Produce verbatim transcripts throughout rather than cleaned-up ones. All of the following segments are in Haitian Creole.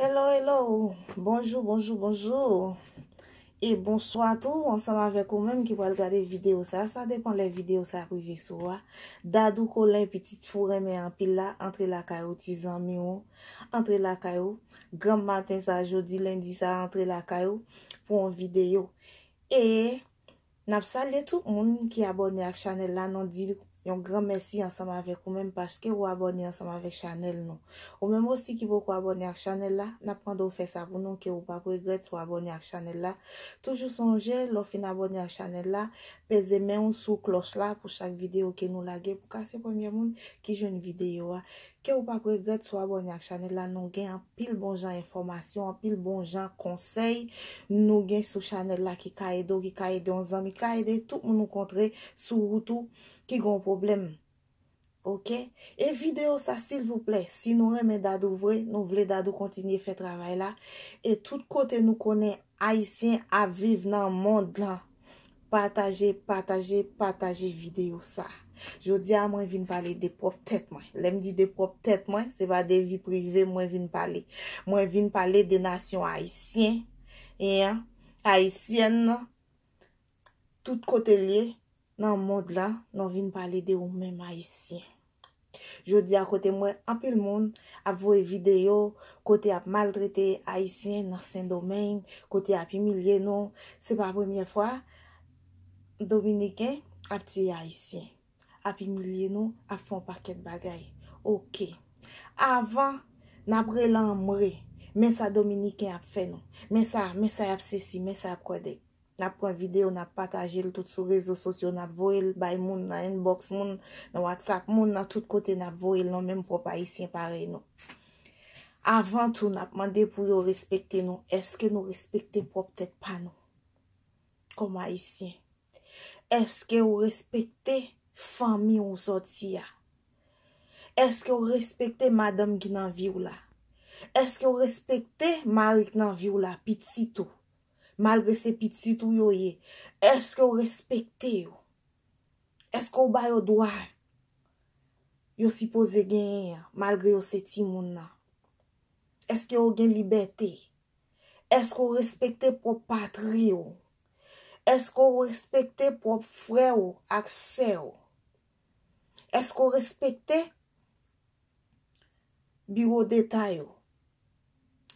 Hello, hello. Bonjou, bonjou, bonjou. E bonswa tou, ansanm avèk ou menm ki pral gade videyo sa. Sa depann lè videyo sa ap rive sou ou a. Dadou Kolen, pitit fou renmen anpil la, antre lakay ou, ti zanmi ou, antre lakay ou. Granm maten sa, jodi lendi sa, antre lakay ou pou yon videyo. E n ap salye tout moun ki abòne ak chanèl la, nou di yon gran mèsi ansanm avèk ou menm paske ou abòne ansanm avèk chanèl nou. Ou menm osi ki poko abòne ak chanèl la, n ap mande w fè sa pou nou, ke ou p ap regrèt si w abòne ak chanèl la. Toujou sonje, lè w fin abòne ak chanèl la, peze men w sou klòch la pou chak videyo ke nou lage pou ka se premye moun ki jwenn videyo a. Ke ou p ap regrèt si w abòne ak chanèl la, nou gen anpil bon jan enfòmasyon, anpil bon jan konsèy nou gen sou chanèl la ki ka ede w, ki ka ede yon zanmi, ki ka ede tout moun ou kontre sou wout ou ki gen yon pwoblèm. Oke? E videyo sa, silvouplè, si nou renmen Dadou vre, nou vle Dadou kontinye fè travay la, e tout kote nou konnen Ayisyen ap viv nan mond lan, pataje, pataje, pataje videyo sa. Jodi a, mwen vin pale de pwòp tèt mwen. Lè m di de pwòp tèt mwen, se pa de vi prive mwen vin pale. Mwen vin pale de nasyon ayisyen, e, ayisyèn nan, tout kote l ye nan mond lan, nou vin pale de ou menm ayisyen. Jodi a, kote m wè anpil moun ap voye videyo, kote y ap maltrete Ayisyen nan Sendomeng, kote y ap imilye nou. Se pa premye fwa Dominiken ap tiye Ayisyen, ap imilye nou, ap fè yon pakèt bagay. Oke. Avan, n ap rele anmwe. Men sa Dominiken ap fè nou. Men sa, men sa y ap sesi, men sa y ap kwèdèk. N ap pran videyo, n ap pataje l tout sou rezo sosyo, n ap voye l bay moun nan inbox moun, nan WhatsApp moun, nan tout kote n ap voye l, nou menm pwòp Ayisyen parèy nou. Avan tou, n ap mande pou yo respekte nou. Èske nou respekte pwòp tèt pa nou? Kòm Ayisyen, èske ou respekte fanmi ou sòti a? Èske ou respekte madanm ki nan vi w la? Èske ou respekte mari k nan vi w la, pitit ou? Malgre se pitit ou yo ye, èske ou respekte yo? Èske ou ba yo dwa yo sipoze genyen an, malgre yo se timoun nan? Èske ou gen libète? Èske ou respekte pwòp patri w? Èske ou respekte pwòp frè w ak sè w? Èske ou respekte biwo deta yo?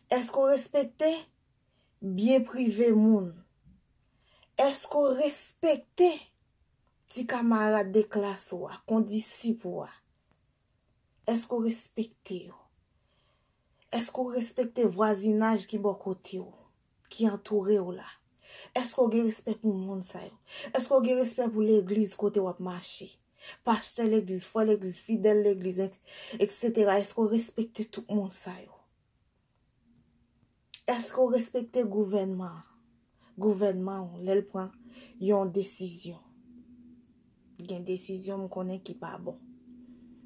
Èske ou respekte byen prive moun? Èske ou respekte ti kamarad de klas ou a, kondisip ou a? Èske ou respekte yo? Èske ou respekte vwazinaj ki bò kote w, ki antoure w la? Èske ou gen respè pou moun sa yo? Èske ou gen respè pou legliz kote w ap mache? Pastè legliz, frè legliz, fidèl legliz, et-, etsetera. Èske ou respekte tout moun sa yo? Èske ou respekte gouvènman an? Gouvènman ou, lè l pran yon desizyon. Gen desizyon m konnen ki pa bon.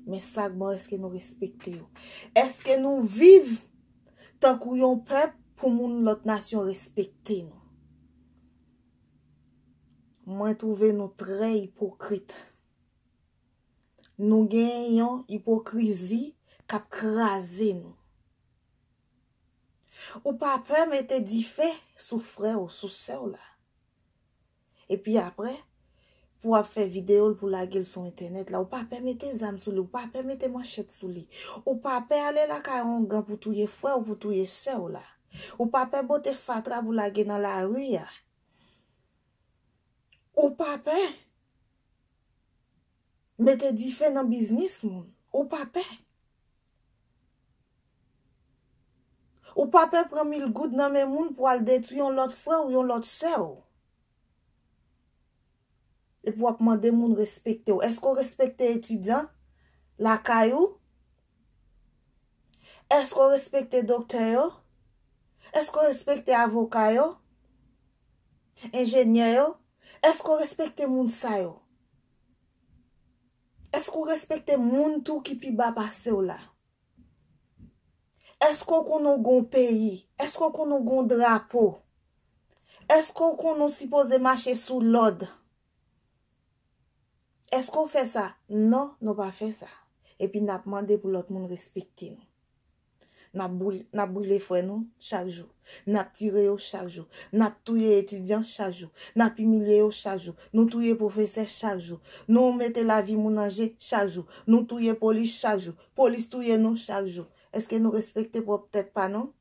Men sa k bon, èske nou respekte yo? Èske nou viv tankou yon pèp pou moun lòt nasyon respekte nou? Mwen twouve nou trè ipokrit. Nou gen yon ipokrizi k ap kraze nou. Ou pa pè mete dife sou frè w, sou sè w la. Epi apre, pou w ap fè videyo l, pou lage l sou entènèt la, ou pa pè mete zam sou li, ou pa pè mete manchèt sou li. Ou pa pè ale lakay yon gang pou touye frè w, pou touye sè w la. Ou pa pè bote fatra pou lage nan lari a. Ou pa pè mete dife nan biznis moun. Ou pa pè. Ou pa pè pran mil goud nan men moun pou al detwi yon lòt frè w, yon lòt sè w. Epi w ap mande moun respekte w. Èske w respekte etidyan lakay ou? Èske w respekte doktè yo? Èske w respekte avoka yo? Enjenyè yo? Èske w respekte moun sa yo? Èske w respekte moun tou ki pi ba pase w la? Èske w konnen w gon peyi? Èske w konnen w gon drapo? Èske w konnen w sipoze mache sou lòd? Èske w fè sa? Non, nou pa fè sa. Epi n ap mande pou lòt moun respekte nou. N ap boul- n ap brile frè nou chak jou. N ap tire yo chak jou. N ap touye etidyan chak jou. N ap imilye yo chak jou. Nou touye pwofesè chak jou. Nou mete lavi moun an je chak jou. Nou touye polis chak jou. Polis touye nou chak jou. Èske nou respekte pwòp tèt pa nou?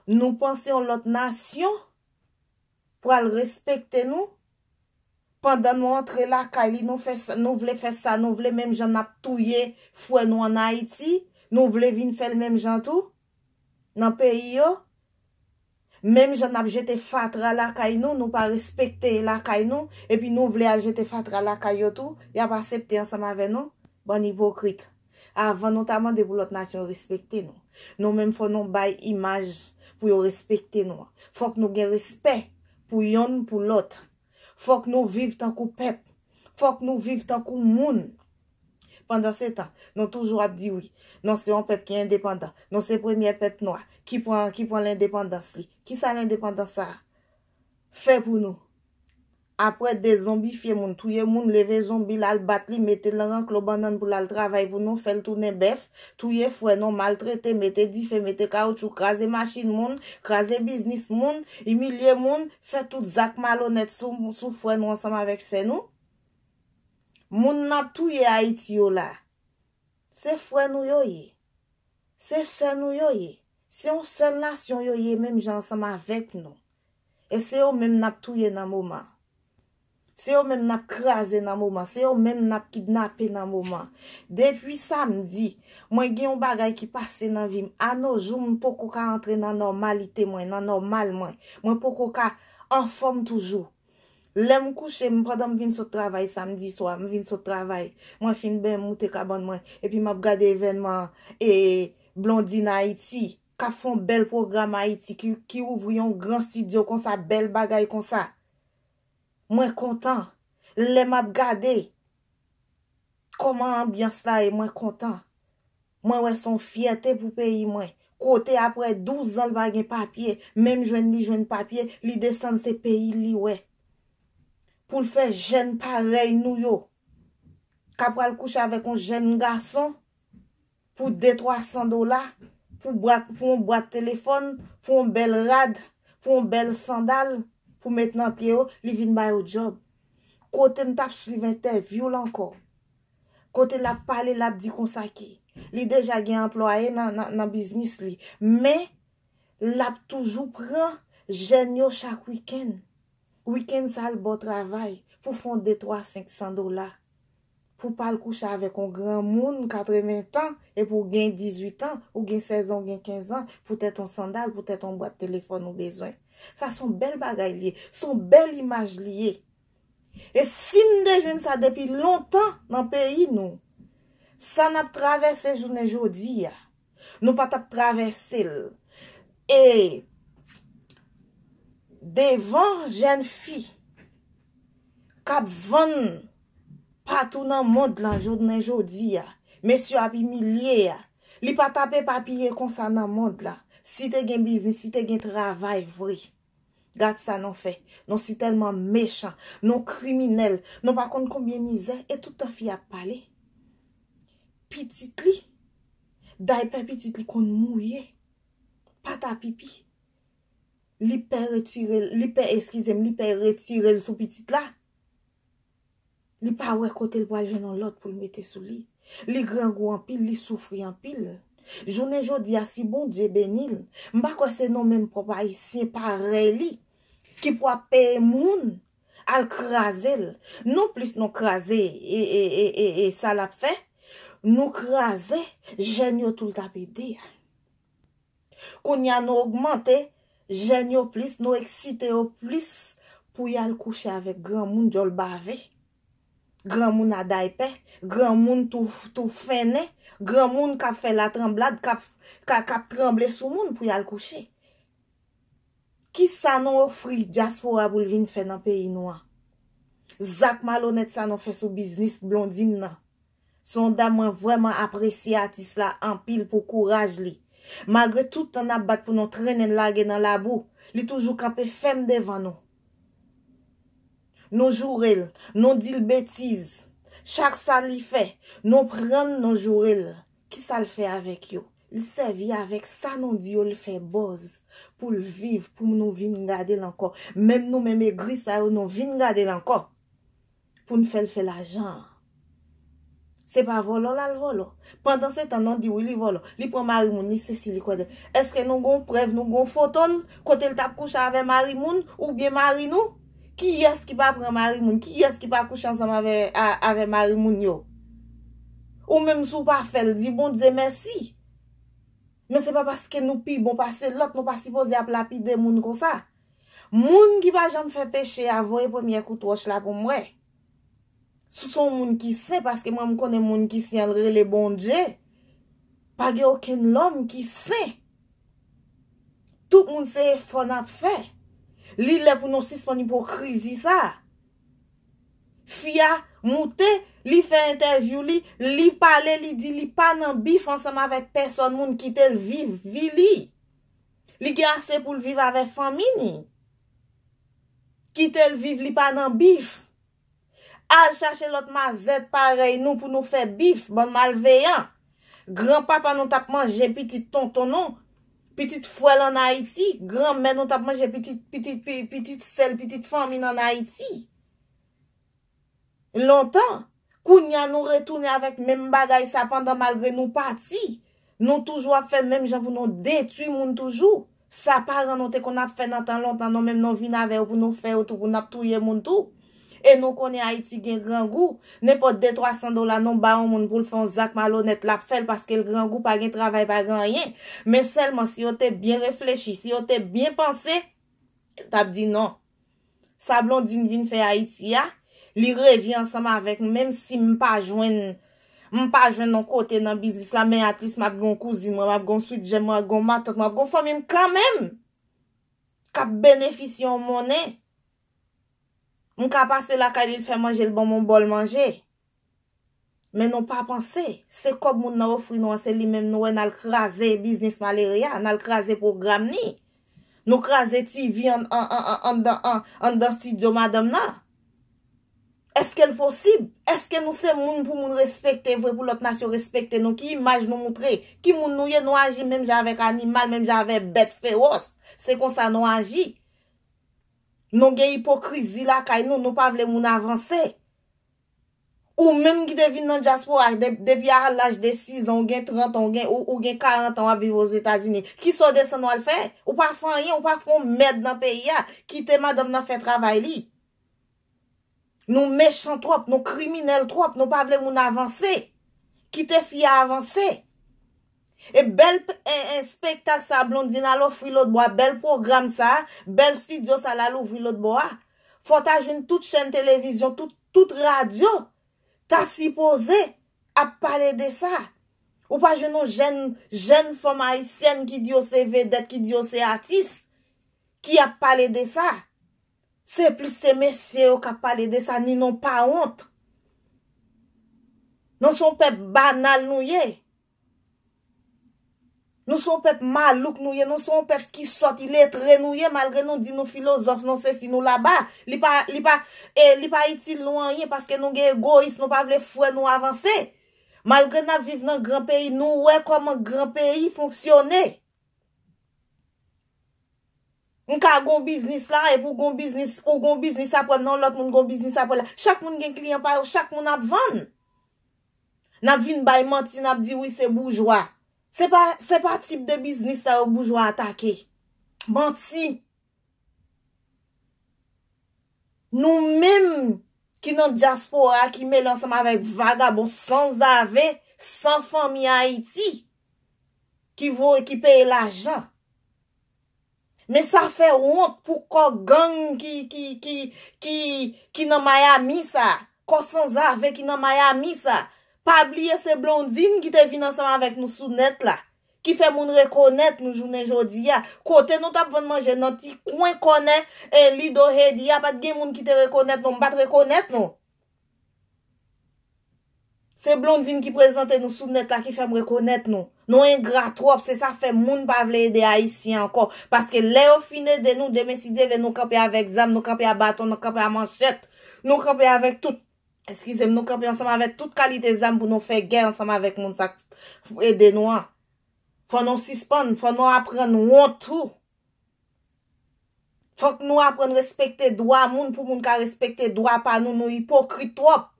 Nou panse yon lòt nasyon pral respekte nou? Pandan nou antre lakay li, nou fè sa, nou vle fè sa nou vle, menm jan n ap touye frè nou ann Ayiti, nou vle vin fè l menm jan tou nan peyi yo. Menm jan n ap jete fatra lakay nou, nou pa respekte lakay nou, epi nou vle al jete fatra lakay yo tou, y ap asepte ansanm avè nou? Bann ipokrit. Avan nou ta mande pou lòt nasyon respekte nou, nou menm fò nou bay imaj pou yo respekte nou. Fòk nou gen respè pou yonn pou lòt. Fòk nou viv tankou pèp. Fòk nou viv tankou moun. Pandansetan, nou toujou ap di wi, nou se yon pèp ki endepandan. Nou se premyè pèp nwa ki pran, ki pran lendepandans li. Kisa lendepandans sa a fè pou nou? Apre dezonbifye moun, touye moun, leve zonbi l, al bat li, mete l nan ranklo bannann pou l al travay pou nou, fè l tounen bèf, touye frè nou, maltrete, mete dife, mete kawoutchou, kraze machin moun, kraze biznis moun, imilye moun, fè tout zak malonèt sou, sou frè nou ansanm avèk sè nou. Moun n ap touye Ayiti yo la, se frè nou yo ye. Se sè nou yo ye. Se yon sèl nasyon yo ye, menm jan ansanm avèk nou. E se yo menm n ap touye nan moman. Se yo menm n ap kraze nan moman. Se yo menm n ap kidnape nan moman. Depi samdi, mwen gen yon bagay ki pase nan vi m. Anojou, m poko ka antre nan nòmalite mwen, nan nòmal mwen. Mwen poko ka anfòm toujou. Lè m kouche, m pandan m vin sot travay samdi swa, m vin sot travay, mwen fin benyen, m moute kabann mwen, epi m ap gade evènman e Blondine Ayiti, k ap fè yon bèl pwogram Ayiti, ki, ki ouvri yon gran estidyo konsa, bèl bagay konsa. Mwen kontan. Lè m ap gade kòman anbyans la ye, mwen kontan. Mwen wè se yon fyète pou peyi mwen. Kote apre douz an l pa gen papye, menm jwenn li jwenn papye, li desann se peyi l li wè. Pou l fè jèn parèy nou yo, k ap pral kouche avèk yon jèn gason pou de twa san dola, pou bwat, pou yon bwat telefòn, pou yon bèl rad, pou yon bèl sandal, pou met nan pye yo, li vin ba yo djòb. Kote m t ap swiv entèvyou l ankò. Kote l ap pale, l ap di konsa ke li deja gen anplwaye nan, nan, nan biznis li. Men, l ap toujou pran jèn yo chak wikenn. Wikenn sa, l ba w travay pou fè yon de, twa, senk san dola. Pou pa al kouche avèk yon granmoun katreven tan, epi w gen dizuit an, ou gen sèz an, ou gen kenz an, poutèt yon sandal, poutèt yon bwat telefòn ou bezwen. Sa se yon bèl bagay li ye, se yon bèl imaj li ye. E si n te jwenn sa depi lontan nan peyi nou, sa n ap travèse jounen jodi a, nou pa t ap travèse l. E devan jèn fi k ap vann patou nan mond lan jounen jodi a, mesye ap imilye a, li pa t ap epapiye konsa nan mond lan. Si te gen biznis, si te gen travay vre. Gad sa nou fè. Nou si tèlman mechan, nou kriminèl, nou pa konn konbyen mizè e tout tan fi ap pale. Pitit li, daypè pitit li konn mouye, pata pipi. Li pè retire l, li pè, eskize m, li pè retire l sou pitit la. Li pa wè kote l pral jwenn yon lòt pou l mete sou li. Li grangou anpil, li soufri anpil. Jounen jodi a, si Bondye beni l, m pa kwè se nou menm pwòp Ayisyen parèy li ki pou ap peye moun al kraze l. Non plis nou kraze e, e, e, e, e sa l ap fè, nou kraze jèn yo tou l t ap ede a. Kounye a nou ogmante jèn yo plis, nou eksite yo plis pou y al kouche avèk granmoun djòl bave, granmoun a daypè, granmoun tou, tou fennen, granmoun k ap fè latranblad, k ap, k ap, k ap tranble sou moun pou y al kouche. Kisa nou ofri dyaspora pou l vin fè nan peyi nou an? Zak malonèt sa nou fè sou biznis Blondine nan. Se yon dam mwen vrèman apresye atis la anpil pou kouraj li. Malgre tout tan n ap bat pou nou trennen l lage nan labou, li toujou kanpe fèm devan nou. Nou joure l, nou di l betiz. Chak sa li fè, nou pran l, nou joure l. Kisa l fè avèk yo? Li sèvi avèk sa nou di yo, li fè buzz pou l viv, pou nou vin gade l ankò. Menm nou menm egri sa yo, nou vin gade l ankò. Pou n fè l fè lajan. Se pa vòlò l al vòlò. Pandan se tan, nou di wi li vòlò. Li pran mari moun, li sesi, li kwè de. Èske nou gon prèv, nou gon foto l? Kote l t ap kouche avè mari moun, oubyen mari nou? Kiyès ki pa pran mari moun? Kiyès ki pa kouche ansanm avè, a, avè mari moun yo? Ou menm si w pa fè l, di Bondye mèsi. Men se pa paske nou pi bon pase lòt, nou pa sipoze ap lapide moun konsa. Moun ki pa janm fè peche a, voye premyè kout wòch la pou m wè. Si w se yon moun ki sen, paske mwen m konnen moun ki sen an l rele Bondye. Pa gen okenn lòm ki sen. Tout moun se efò n ap fè. Li lè pou nou sispann ipokrizi sa. Fi a moute, li fè entèvyou li, li pale, li di li pa nan bif ansanm avèk pèsòn, moun kite l viv vi li. Li gen ase pou l viv avèk fanmi ni. Kite l viv, li pa nan bif. Al chache lòt mazèt parèy nou pou nou fè bif, bann malveyan. Granpapa nou t ap manje pitit tonton nou, pitit frè l ann Ayiti, granmè nou t ap manje pitit, pitit, pi-, pitit sè l, pitit fanmi n ann Ayiti. Lontan, kounye a nou retounen avèk menm bagay sa pandan malgre nou pati. Nou toujou ap fè menm jan pou nou detwi moun toujou. Sa paran nou te konn ap fè nan tan lontan, nou menm nou vin avè yo pou nou fè yo tou, pou n ap touye moun tou. E nou konnen Ayiti gen grangou. Nenpòt de twa san dola nou ba yon moun pou l fè yon zak malonèt, l ap fè l paske l grangou, pa gen travay, pa gen anyen. Men sèlman si yo te byen reflechi, si yo te byen panse, yo t ap di non. Sa Blondine vin fè Ayiti a, li revyen ansanm avèk m, menm si m pa jwenn, m pa jwenn yon kote nan biznis la, men at least m ap gen yon kouzin mwen, m ap gen yon swit jèm, m ap gen yon matant, m ap gen yon fanmi m kanmenm k ap benefisye yon monnen. M ka pase lakay li, l fè manje, l ban m yon bòl manje. Men nou pa panse, se kòb moun nan ofri nou an, se li menm nou wè n al kraze biznis malere a, n al kraze pwogram ni. Nou kraze T V an, an, an, an, anndan, an, anndan estidyo madanm nan. Èske l posib? Èske nou se moun pou moun respekte vre, pou lòt nasyon respekte nou? Ki imaj nou moutre? Ki moun nou ye? Nou aji menm jan avèk animal, menm jan avèk bèt fewòs. Se konsa nou aji. Nou gen ipokrizi lakay nou, nou pa vle moun avanse. Ou menm ki te vin nan dyaspora, de-, depi a laj de sis an, ou gen trant an, ou gen, ou, ou gen karant an, w ap viv Ozetazini. Kisa w desann w al fè? Ou pa fè anyen, ou pa fè yon mèd nan peyi a. Kite madanm nan fè travay li. Nou mechan twòp, nou kriminèl twòp, nou pa vle moun avanse. Kite fi a avanse. E bèl p-, e, e, espektak sa Blondine al ofri lòt bò a, bèl pwogram sa, bèl estidyo sa l al ouvri lòt bò a. Fò w ta jwenn tout chèn televizyon, tout, tout radyo ta sipoze ap pale de sa. Ou pa jwenn yon jèn, jèn fanm ayisyèn ki di yo se vedèt, ki di yo se atis, ki ap pale de sa. Se plis se mesye yo k ap pale de sa, ni nou pa wont. Nou se yon pèp banal nou ye. Nou se yon pèp malouk nou ye, nou se yon pèp ki sòt, iletre nou ye, malgre nou di nou filozòf, nou sesi, nou laba. Li pa, li pa, e, li pa itil nou anyen paske nou gen egoyis, nou pa vle frè nou avanse. Malgre n ap viv nan gran peyi, nou wè kòman gran peyi fonksyone. M ka gon biznis la, epi w gon biznis, ou gon biznis apre m, nan lòt moun gon biznis apre la. Chak moun gen kliyan pa yo, chak moun ap vann. N ap vin bay manti, n ap di wi se boujwa. Se pa, se pa tip de biznis sa yo boujwa atake. Manti. Nou menm ki nan dyaspora, ki mele ansanm avèk vagabon sanzave, san fanmi Ayiti, ki voye, ki peye lajan. Men sa fè wont pou kò gang ki, ki, ki, ki, ki nan Miami sa, kò sanzave ki nan Miami sa. Pa bliye se Blondine ki te vin ansanm avèk nou sou nèt la, ki fè moun rekonèt nou jounen jodi a. Kote nou t ap vann manje nan ti kwen kònè, e, Lido Hedi a, pa t gen moun ki te rekonèt nou, m pa t rekonèt nou. Se Blondine ki prezante nou sou nèt la ki fè m rekonèt nou. Nou engra twòp, se sa fè moun pa vle ede Ayisyen ankò. Paske lè yo fin ede nou, demen si Dye vle, nou kanpe avèk zam, nou kanpe a baton, nou kanpe a manchèt, nou kanpe avèk tout, eskize m, nou kanpe ansanm avèk tout kalite zam pou nou fè gè ansanm avèk moun sa k ede nou an. Fò nou sispann, fò nou aprann wont tou. Fòk nou aprann respekte dwa moun pou moun ka respekte dwa pa nou, nou ipokrit twòp.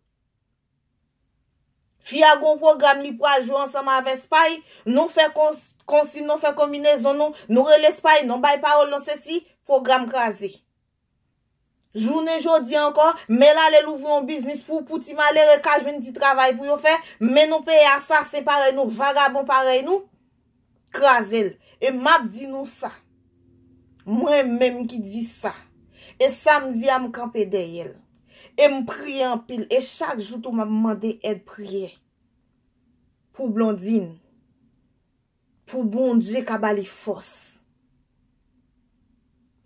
Fi a gon pwogram li pral jwe ansanm avè Spy, nou fè kons-, konsi nou fè konbinezon nou, nou rele Spy, nou bay pawòl nou sesi, pwogram kraze. Jounen jodi ankò, men l ale louvri yon biznis pou, pou ti malere ka jwenn ti travay pou yo fè, men nou peye asasen parèy nou, vagabon parèy nou, kraze l. E m ap di nou sa, mwen menm ki di sa, e sa m di a m kanpe dèyè l. E m priye anpil, e chak jou tou m ap mande èd priyè pou Blondine, pou Bondye ka ba li fòs.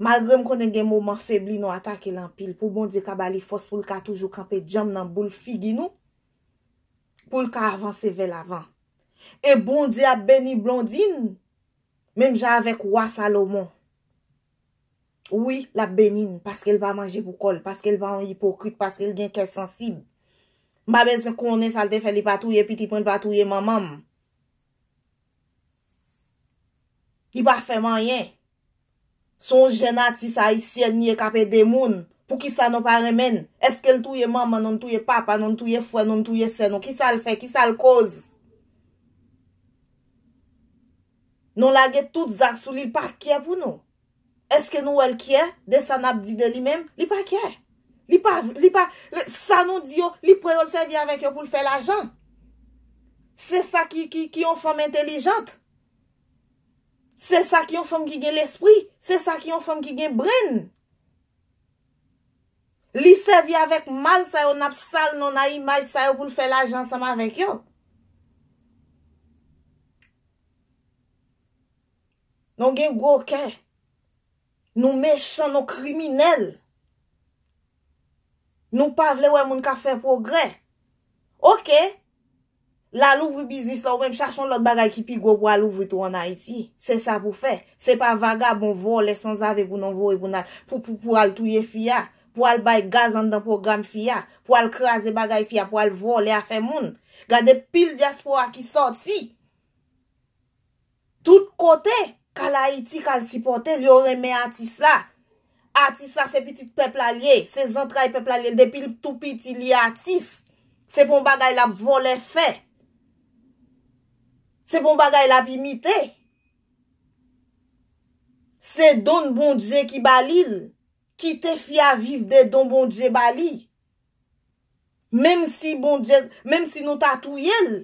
Malgre m konnen gen moman febli nou atake l anpil, pou Bondye ka ba li fòs pou l ka toujou kanpe djanm nan boul figi nou, pou l ka avanse vè lavan. E Bondye ap beni Blondine, menm jan avèk wa Salomon. Wi, l ap beni n, paske l pa manje pou kò l, paske l pa yon ipokrit, paske l gen kè sansib. M pa bezwen konnen sa l te fè, li pa touye pitit mwen, li pa touye manman m. Li pa fè m anyen. Se yon jèn atis ayisyèn li ye k ap ede moun. Poukisa nou pa renmen n? Èske l touye manman nou, n touye papa nou, n touye frè nou, n touye sè nou? Kisa l fè? Kisa l koz? Nou lage tout zak sou li, l pa kyè pou nou. Èske nou wè l kyè de sa n ap di de li menm? Li pa kyè. Li pa, li pa, le, sa nou di yo, li pran yo, l sèvi avèk yo pou l fè lajan. Se sa ki, ki, ki yon fanm entelijant. Se sa ki yon fanm ki gen lespri. Se sa ki yon fanm ki gen brenn. Li sèvi avèk mal sa yo, n ap sal non a imaj sa yo pou l fè lajan ansanm avèk yo. Nou gen gwo kè. Nou mechan, nou kriminèl. Nou pa vle wè moun k ap fè pwogrè. Oke. L al ouvri biznis la, ou menm chache yon lòt bagay ki pi gwo pou al ouvri tou ann Ayiti. Se sa pou fè. Se pa vagabon, vòlè, sanzave pou nou voye pou n al, pou, pou, pou al touye fi a, pou al bay gaz anndan pwogram fi a, pou al kraze bagay fi a, pou al vòlè afè moun. Gade pil dyaspora ki sòti tout kote, k al Ayiti, k al sipòte l, yo renmen atis la. Atis la se pitit pèp la l ye, se zantray pèp la l ye, depi l tou piti li atis. Se pa yon bagay l ap vòlè fè. Se pa yon bagay l ap imite. Se don Bondye ki ba li l. Kite fi a viv de don Bondye ba li. Menm si Bondye, menm si nou ta touye l,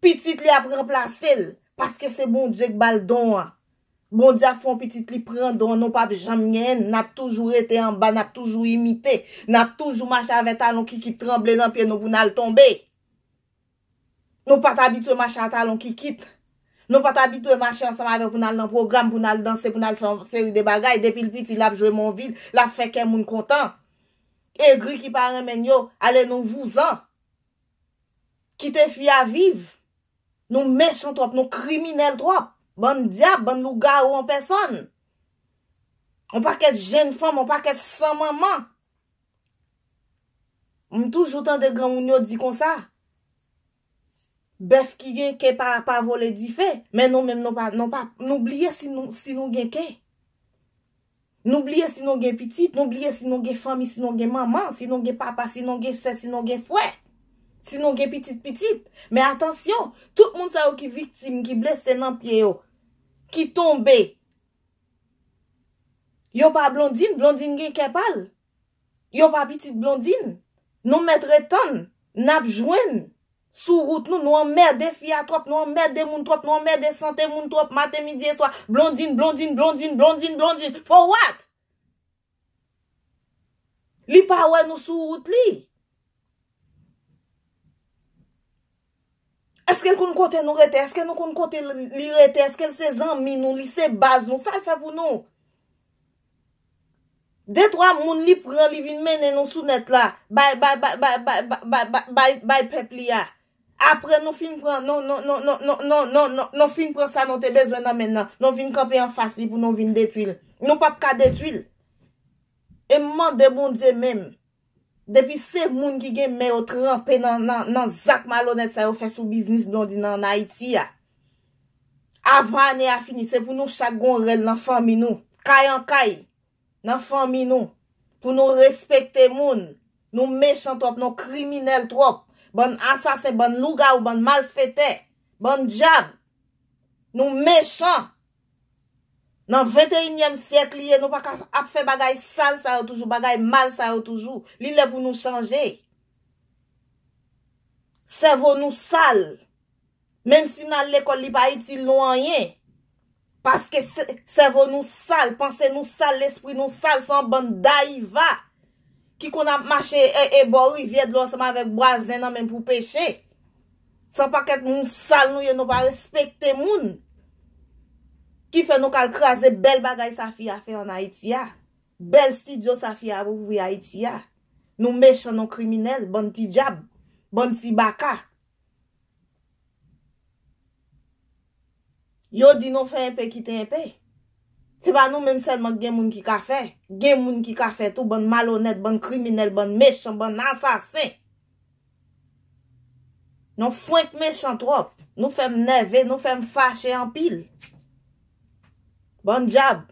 pitit li ap ranplase l, paske se Bondye k ba l don an. Bondye ap fè yon pitit li pran don an, nou p ap janm genyen n, n ap toujou rete anba, n ap toujou imite, n ap toujou mache avè talon kikit tranble nan pye nou pou n al tonbe. Nou pa t abitye mache a talon kikit. Nou pa t abitye mache ansanm avè l pou n al nan pwogram, pou n al danse, pou n al fè yon seri de bagay. Depi l piti, l ap jwe monvil, l ap fè kè moun kontan. Egri ki pa renmen n yo, ale nou vouzan. Kite fi a viv. Nou mechan twòp, nou kriminèl twòp. Bann dyab, bann lougawou an pèsòn. Yon pakèt jenn fanm, yon pakèt san manman. M toujou tande granmoun yo di konsa, bèf ki gen ke pa, pa vole dife, men nou menm nou pa, nou pa, nou bliye si nou, si nou gen ke. Nou bliye si nou gen pitit, nou bliye si nou gen fanmi, si nou gen manman, si nou gen papa, si nou gen sè, si nou gen frè, si nou gen pitit pitit. Men atansyon, tout moun sa yo ki viktim, ki blese nan pye yo, ki tonbe, yo pa Blondine, Blondine gen kè pa l. Yo pa pitit Blondine. Nou mèt ret tann. N ap jwenn sou wout nou. Nou anmède fi a twòp, nou anmède moun twòp, nou anmède sante moun twòp, maten, midi e swa. Blondine, Blondine, Blondine, Blondine, Blondine. For what? Li pa wè nou sou wout li. Èske l konn kote nou rete? Èske nou konn kote li rete? Èske l se zanmi nou? Li se baz nou? Sa l fè pou nou? De twa moun li pran, li vin mennen nou sou nèt la. Bay, bay, bay, bay, bay, bay, bay, bay, bay, bay pèp li a. Apre nou fin pran, nou, nou, nou fin pran sa nou te bezwen nan men n nan. Nou vin kanpe anfas li pou nou vin detwi l. Nou p ap ka detwi l. E m mande Bondye menm. Depi se moun ki gen men yo tranpe nan, nan, nan zak malonèt sa yo fè sou biznis Blondine nan ann Ayiti a. Avan ane a fini, se pou nou chak gon rèl nan fanmi nou, kay an kay, nan fanmi nou, pou nou respekte moun. Nou mechan twòp, nou kriminèl twòp. Bann asasen, bann lougawou, bann malfetè, bann dyab. Nou mechan. Nan venteyinyèm syèk li ye, nou pa ka ap fè bagay sal sa yo toujou, bagay mal sa yo toujou. Li lè pou nou chanje. Sèvo nou sal. Menm si n al lekòl, li pa itil nou anyen. Paske sèvo nou sal, panse nou sal, lespri nou sal, se yon bann dayiva ki konn ap mache e, e bò rivyè dlo ansanm avèk bwa zen nan men pou peche. Se yon pakèt moun sal nou ye, nou pa respekte moun. Ki fè nou kal kraze bèl bagay sa fi a fè ann Ayiti a. Bèl estidyo sa fi a ouvri Ayiti a. Nou mechan, nou kriminèl, bann ti dyab, bann ti baka. Yo di nou fè enpe kite enpe. Se pa nou menm sèlman gen moun ki ka fè. Gen moun ki ka fè tou, bann malonèt, bann kriminèl, bann mechan, bann asasen. Nou fwenk mechan twòp. Nou fè m nève, nou fè m fache anpil. Bann dyab.